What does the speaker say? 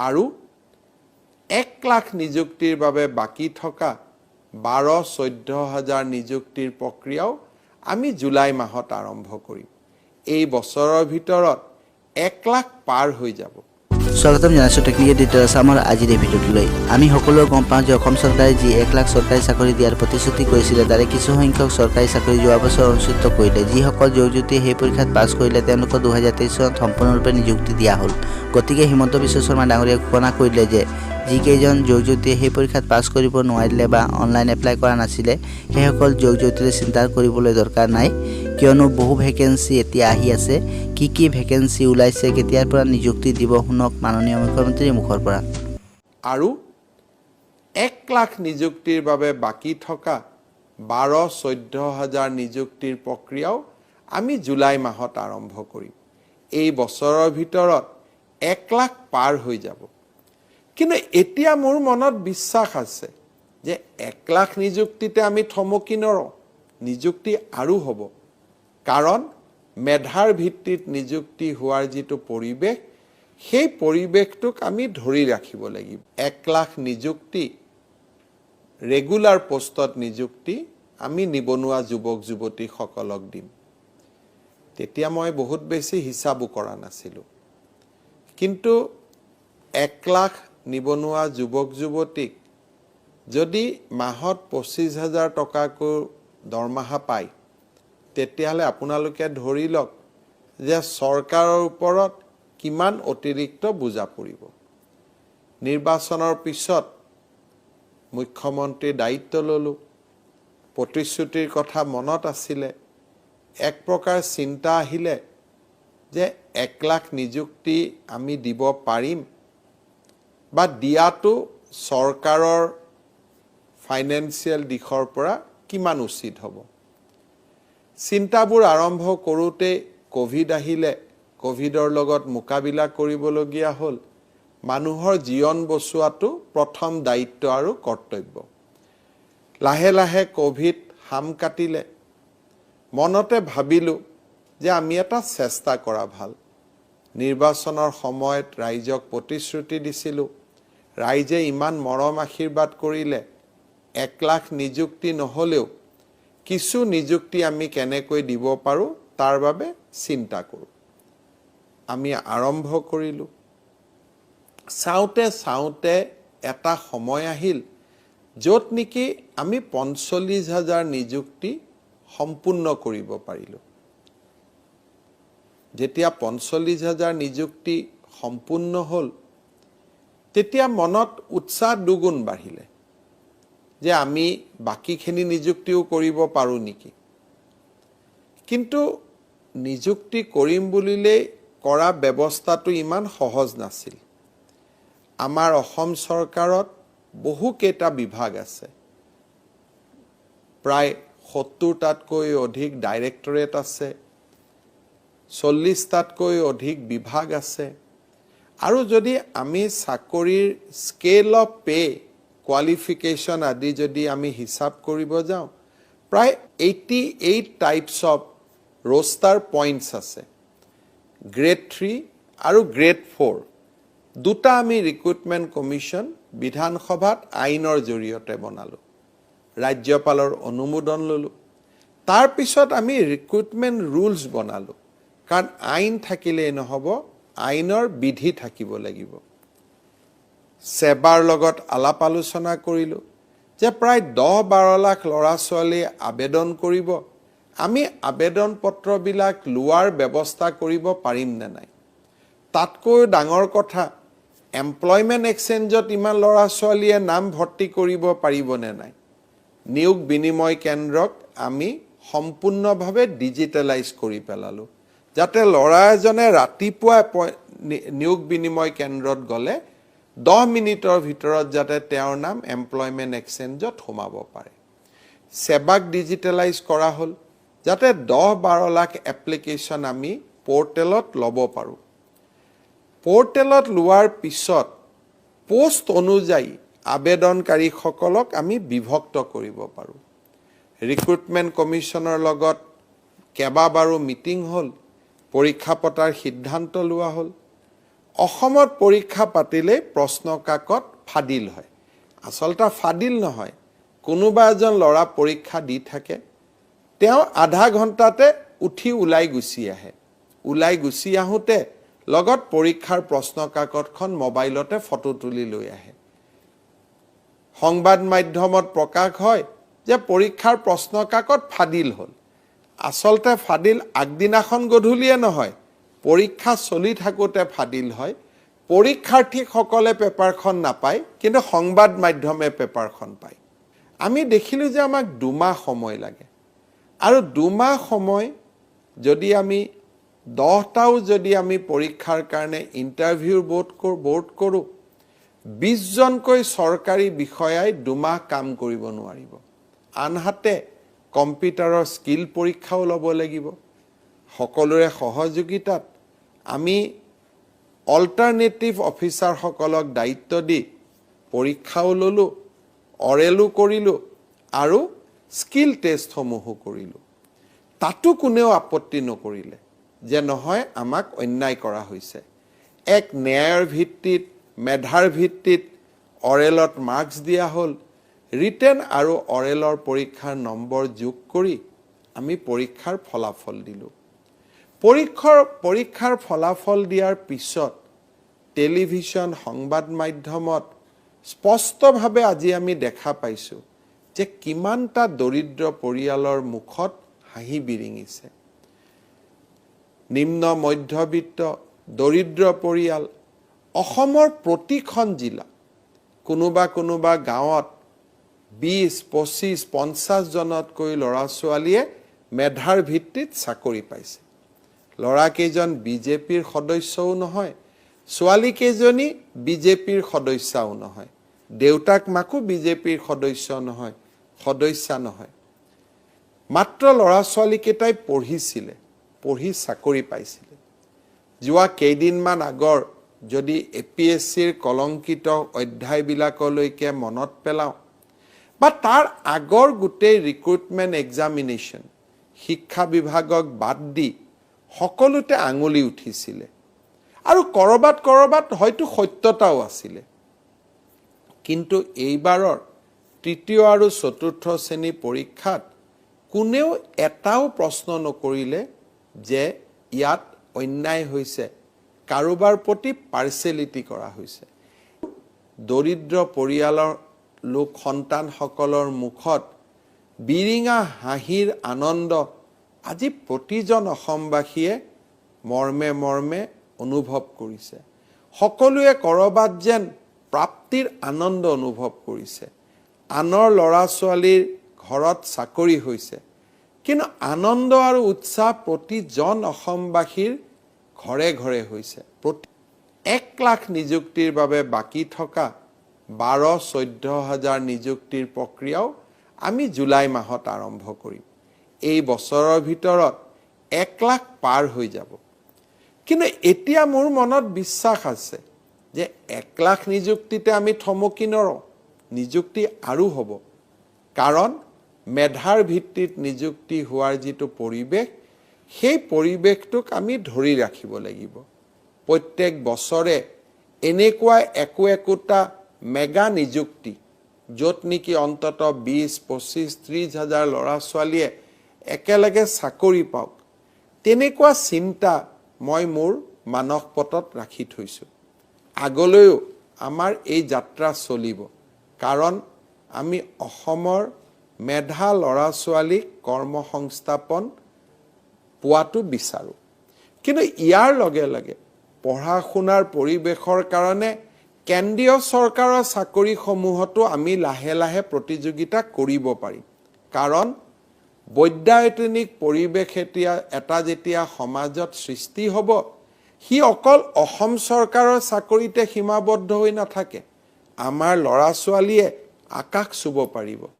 আৰু 1 লাখ নিযুক্তিৰ বাবে বাকী থকা 12-14 হাজাৰ নিযুক্তিৰ প্ৰক্ৰিয়াও আমি জুলাই মাহত আৰম্ভ কৰিম। এই বছৰৰ ভিতৰত 1 লাখ পাৰ হৈ যাব। স্বাগতম জনাইছোঁ টেকনিকেল ডিটেইলছ আছামৰ আজিৰ এই ভিডিঅ'টোলৈ। আমি সকলোৱে গম পাওঁ যে অসম চৰকাৰে যি 1 লাখ চৰকাৰী চাকৰি দিয়াৰ প্ৰতিশ্ৰুতি কৰিছিলে, তাৰে কিছু সংখ্যক চৰকাৰী চাকৰি যোৱা বছৰ অনুষ্ঠিত কৰিলে। যিসকল যুৱক যুৱতীয়ে সেই পৰীক্ষাত পাছ কৰিলে, তেওঁলোকক 2023 চনত সম্পূৰ্ণৰূপে নিযুক্তি দিয়া হ'ল। গতিকে হিমন্ত বিশ্ব শৰ্মা ডাঙৰীয়াই ঘোষণা কৰিলে যে যিকেইজন যুৱক যুৱতীয়ে সেই পৰীক্ষাত পাছ কৰিব নোৱাৰিলে বা অনলাইন এপ্লাই কৰা নাছিলে, সেইসকল যুৱক যুৱতীৰে চিন্তা কৰিবলৈ দৰকাৰ নাই, কিয়নো বহু ভেকেঞ্চি এতিয়া আহি আছে। কি কি ভেকেঞ্চি ওলাইছে, কেতিয়াৰ পৰা নিযুক্তি দিব, শুনক মাননীয় মুখ্যমন্ত্ৰীৰ মুখৰ পৰা। আৰু 1 লাখ নিযুক্তিৰ বাবে বাকী থকা 12-14 হাজাৰ নিযুক্তিৰ প্ৰক্ৰিয়াও আমি জুলাই মাহত আৰম্ভ কৰিম। এই বছৰৰ ভিতৰত 1 লাখ পাৰ হৈ যাব। কিন্তু এতিয়া মোৰ মনত বিশ্বাস আছে যে 1 লাখ নিযুক্তিতে আমি থমকি নৰওঁ, নিযুক্তি আৰু হ'ব। কাৰণ মেধাৰ ভিত্তিত নিযুক্তি হোৱাৰ যিটো পৰিৱেশ, সেই পৰিৱেশটোক আমি ধৰি ৰাখিব লাগিব। 1 লাখ নিযুক্তি, ৰেগুলাৰ পষ্টত নিযুক্তি আমি নিবনুৱা যুৱক যুৱতীসকলক দিম। তেতিয়া মই বহুত বেছি হিচাপো কৰা নাছিলোঁ। কিন্তু 1 লাখ নিবনুৱা যুৱক যুৱতীক যদি মাহত 25 হাজাৰ টকাকৈ দৰমহা পায়, তেতিয়াহ'লে আপোনালোকে ধৰি লওক যে চৰকাৰৰ ওপৰত কিমান অতিৰিক্ত বোজা পৰিব। নিৰ্বাচনৰ পিছত মুখ্যমন্ত্ৰীৰ দায়িত্ব ল'লোঁ। প্ৰতিশ্ৰুতিৰ কথা মনত আছিলে। এক প্ৰকাৰ চিন্তা আহিলে যে 1 লাখ নিযুক্তি আমি দিব পাৰিম বা দিয়াটো চৰকাৰৰ ফাইনেন্সিয়েল দিশৰ পৰা কিমান উচিত হ'ব। চিন্তাবোৰ আৰম্ভ কৰোঁতেই ক'ভিড আহিলে। ক'ভিডৰ লগত মোকাবিলা কৰিবলগীয়া হ'ল। মানুহৰ জীৱন বচোৱাটো প্ৰথম দায়িত্ব আৰু কৰ্তব্য। লাহে লাহে ক'ভিড শাম কাটিলে। মনতে ভাবিলোঁ যে আমি এটা চেষ্টা কৰা ভাল। নিৰ্বাচনৰ সময়ত ৰাইজক প্ৰতিশ্ৰুতি দিছিলোঁ, ৰাইজে ইমান মৰম আশীৰ্বাদ কৰিলে, 1 লাখ নিযুক্তি নহ'লেও কিছু নিযুক্তি আমি কেনেকৈ দিব পাৰোঁ, তাৰ বাবে চিন্তা কৰোঁ। আমি আৰম্ভ কৰিলোঁ। চাওঁতে চাওঁতে এটা সময় আহিল য'ত নেকি আমি 45 হাজাৰ নিযুক্তি সম্পূৰ্ণ কৰিব পাৰিলোঁ। যেতিয়া 45 হাজাৰ নিযুক্তি সম্পূৰ্ণ হ'ল, তেতিয়া মনত উৎসাহ দুগুণ বাঢ়িলে যে আমি বাকীখিনি নিযুক্তিও কৰিব পাৰোঁ নেকি। কিন্তু নিযুক্তি কৰিম বুলিলেই কৰা ব্যৱস্থাটো ইমান সহজ নাছিল। আমাৰ অসম চৰকাৰত বহুকেইটা বিভাগ আছে, প্ৰায় 70টাতকৈ অধিক ডাইৰেক্টৰেট আছে, 40টাতকৈ অধিক বিভাগ আছে। আৰু যদি আমি চাকৰিৰ স্কেল অফ পে', কোৱালিফিকেশ্যন আদি যদি আমি হিচাপ কৰিব যাওঁ, প্ৰায় 88 টাইপছ অফ ৰোষ্টাৰ পইণ্টছ আছে। গ্ৰেড 3 আৰু গ্ৰেড 4 দুটা আমি ৰিক্ৰুটমেণ্ট কমিশ্যন বিধানসভাত আইনৰ জৰিয়তে বনালোঁ, ৰাজ্যপালৰ অনুমোদন ল'লোঁ। তাৰপিছত আমি ৰিক্ৰুটমেণ্ট ৰুলছ বনালোঁ, কাৰণ আইন থাকিলেই নহ'ব, আইনৰ বিধি থাকিব লাগিব। ছেবাৰ লগত আলাপ আলোচনা কৰিলোঁ যে প্ৰায় 10-12 লাখ ল'ৰা ছোৱালীয়ে আবেদন কৰিব, আমি আবেদন পত্ৰবিলাক লোৱাৰ ব্যৱস্থা কৰিব পাৰিম নে নাই। তাতকৈ ডাঙৰ কথা, এমপ্লয়মেণ্ট এক্সচেঞ্জত ইমান ল'ৰা ছোৱালীয়ে নাম ভৰ্তি কৰিব পাৰিবনে নাই। নিয়োগ বিনিময় কেন্দ্ৰক আমি সম্পূৰ্ণভাৱে ডিজিটেলাইজ কৰি পেলালোঁ, যাতে ল'ৰা এজনে ৰাতিপুৱা নিয়োগ বিনিময় কেন্দ্ৰত গ'লে 10 মিনিটৰ ভিতৰত যাতে তেওঁৰ নাম এমপ্লয়মেণ্ট এক্সচেঞ্জত সোমাব পাৰে। ছেবাক ডিজিটেলাইজ কৰা হ'ল, যাতে 10-12 লাখ এপ্লিকেশ্যন আমি পৰ্টেলত ল'ব পাৰোঁ। পৰ্টেলত লোৱাৰ পিছত পোষ্ট অনুযায়ী আবেদনকাৰীসকলক আমি বিভক্ত কৰিব পাৰোঁ। ৰিক্ৰুটমেণ্ট কমিশ্যনৰ লগত কেইবাবাৰো মিটিং হ'ল, পৰীক্ষা পতাৰ সিদ্ধান্ত লোৱা হ'ল। অসমত পৰীক্ষা পাতিলেই প্ৰশ্ন কাকত ফাদিল হয়। আচলতে ফাদিল নহয়, কোনোবা এজন ল'ৰা পৰীক্ষা দি থাকে, তেওঁ আধা ঘণ্টাতে উঠি ওলাই গুচি আহে। ওলাই গুচি আহোঁতে লগত পৰীক্ষাৰ প্ৰশ্ন কাকতখন মোবাইলতে ফটো তুলি লৈ আহে। সংবাদ মাধ্যমত প্ৰকাশ হয় যে পৰীক্ষাৰ প্ৰশ্ন কাকত ফাদিল হ'ল। আচলতে ফাদিল আগদিনাখন গধূলিয়ে নহয়, পৰীক্ষা চলি থাকোঁতে ফাদিল হয়। পৰীক্ষাৰ্থীসকলে পেপাৰখন নাপায়, কিন্তু সংবাদ মাধ্যমে পেপাৰখন পায়। আমি দেখিলোঁ যে আমাক 2 মাহ সময় লাগে আৰু 2 মাহ সময় যদি আমি 10টাও যদি আমি পৰীক্ষাৰ কাৰণে ইণ্টাৰভিউৰ বৰ্ড কৰোঁ, 20জনকৈ চৰকাৰী বিষয়াই 2 মাহ কাম কৰিব নোৱাৰিব। আনহাতে কম্পিউটাৰৰ স্কিল পৰীক্ষাও ল'ব লাগিব। সকলোৰে সহযোগিতাত আমি অল্টাৰনেটিভ অফিচাৰসকলক দায়িত্ব দি পৰীক্ষাও ল'লোঁ, অৰেলো কৰিলোঁ আৰু স্কিল টেষ্টসমূহো কৰিলোঁ। তাতো কোনেও আপত্তি নকৰিলে যে নহয়, আমাক অন্যায় কৰা হৈছে। এক ন্যায়ৰ ভিত্তিত, মেধাৰ ভিত্তিত অৰেলত মাৰ্কছ দিয়া হ'ল। ৰিটেন আৰু অৰেলৰ পৰীক্ষাৰ নম্বৰ যোগ কৰি আমি পৰীক্ষাৰ ফলাফল দিলোঁ। পৰীক্ষাৰ ফলাফল দিয়াৰ পিছত টেলিভিশ্যন, সংবাদ মাধ্যমত স্পষ্টভাৱে আজি আমি দেখা পাইছোঁ যে কিমানটা দৰিদ্ৰ পৰিয়ালৰ মুখত হাঁহি বিৰিঙিছে। নিম্ন মধ্যবিত্ত, দৰিদ্ৰ পৰিয়াল, অসমৰ প্ৰতিখন জিলা কোনোবা কোনোবা গাঁৱত 20, 25, 50 জনতকৈ ল'ৰা ছোৱালীয়ে মেধাৰ ভিত্তিত চাকৰি পাইছে। ল'ৰাকেইজন বিজেপিৰ সদস্যও নহয়, ছোৱালীকেইজনী বিজেপিৰ সদস্যাও নহয়, দেউতাক মাকো বিজেপিৰ সদস্য নহয়, সদস্যা নহয়। মাত্ৰ ল'ৰা ছোৱালীকেইটাই পঢ়িছিলে, পঢ়ি চাকৰি পাইছিলে। যোৱা কেইদিনমান আগৰ যদি এপিএছচিৰ কলংকিত অধ্যায়বিলাকলৈকে মনত পেলাওঁ বা তাৰ আগৰ গোটেই ৰিক্ৰুটমেণ্ট এক্সামিনেশ্যন, শিক্ষা বিভাগক বাদ দি সকলোতে আঙুলি উঠিছিলে আৰু ক'ৰবাত ক'ৰবাত হয়তো সত্যতাও আছিলে। কিন্তু এইবাৰৰ তৃতীয় আৰু চতুৰ্থ শ্ৰেণী পৰীক্ষাত কোনেও এটাও প্ৰশ্ন নকৰিলে যে ইয়াত অন্যায় হৈছে, কাৰোবাৰ প্ৰতি পাৰ্চেলিটি কৰা হৈছে। দৰিদ্ৰ পৰিয়ালৰ লোক সন্তানসকলৰ মুখত বিৰিঙা হাঁহিৰ আনন্দ আজি প্ৰতিজন অসমবাসীয়ে মৰ্মে মৰ্মে অনুভৱ কৰিছে। সকলোৱে ক'ৰবাত যেন প্ৰাপ্তিৰ আনন্দ অনুভৱ কৰিছে। আনৰ ল'ৰা ছোৱালীৰ ঘৰত চাকৰি হৈছে, কিন্তু আনন্দ আৰু উৎসাহ প্ৰতিজন অসমবাসীৰ ঘৰে ঘৰে হৈছে। প্ৰতি 1 লাখ নিযুক্তিৰ বাবে বাকী থকা 12-14 হাজাৰ নিযুক্তিৰ প্ৰক্ৰিয়াও আমি জুলাই মাহত আৰম্ভ কৰিম। এই বছৰৰ ভিতৰত 1 লাখ পাৰ হৈ যাব। কিন্তু এতিয়া মোৰ মনত বিশ্বাস আছে যে 1 লাখ নিযুক্তিতে আমি থমকি নৰওঁ, নিযুক্তি আৰু হ'ব। কাৰণ মেধাৰ ভিত্তিত নিযুক্তি হোৱাৰ যিটো পৰিৱেশ, সেই পৰিৱেশটোক আমি ধৰি ৰাখিব লাগিব। প্ৰত্যেক বছৰে এনেকুৱা একো একোটা মেগা নিযুক্তি, য'ত নেকি অন্ততঃ 20, 25, 30 হাজাৰ ল'ৰা ছোৱালীয়ে একেলগে চাকৰি পাওক, তেনেকুৱা চিন্তা মই মোৰ মানসপটত ৰাখি থৈছোঁ। আগলৈও আমাৰ এই যাত্ৰা চলিব, কাৰণ আমি অসমৰ মেধা ল'ৰা ছোৱালীক কৰ্মসংস্থাপন পোৱাটো বিচাৰোঁ। কিন্তু ইয়াৰ লগে লগে পঢ়া শুনাৰ পৰিৱেশৰ কাৰণে কেন্দ্ৰীয় চৰকাৰৰ চাকৰিসমূহতো আমি লাহে লাহে প্ৰতিযোগিতা কৰিব পাৰিম। কাৰণ বৈদ্যায়তনিক পৰিৱেশ এতিয়া এটা যেতিয়া সমাজত সৃষ্টি হ'ব, সি অকল অসম চৰকাৰৰ চাকৰিতে সীমাবদ্ধ হৈ নাথাকে। আমাৰ ল'ৰা ছোৱালীয়ে আকাশ চুব পাৰিব।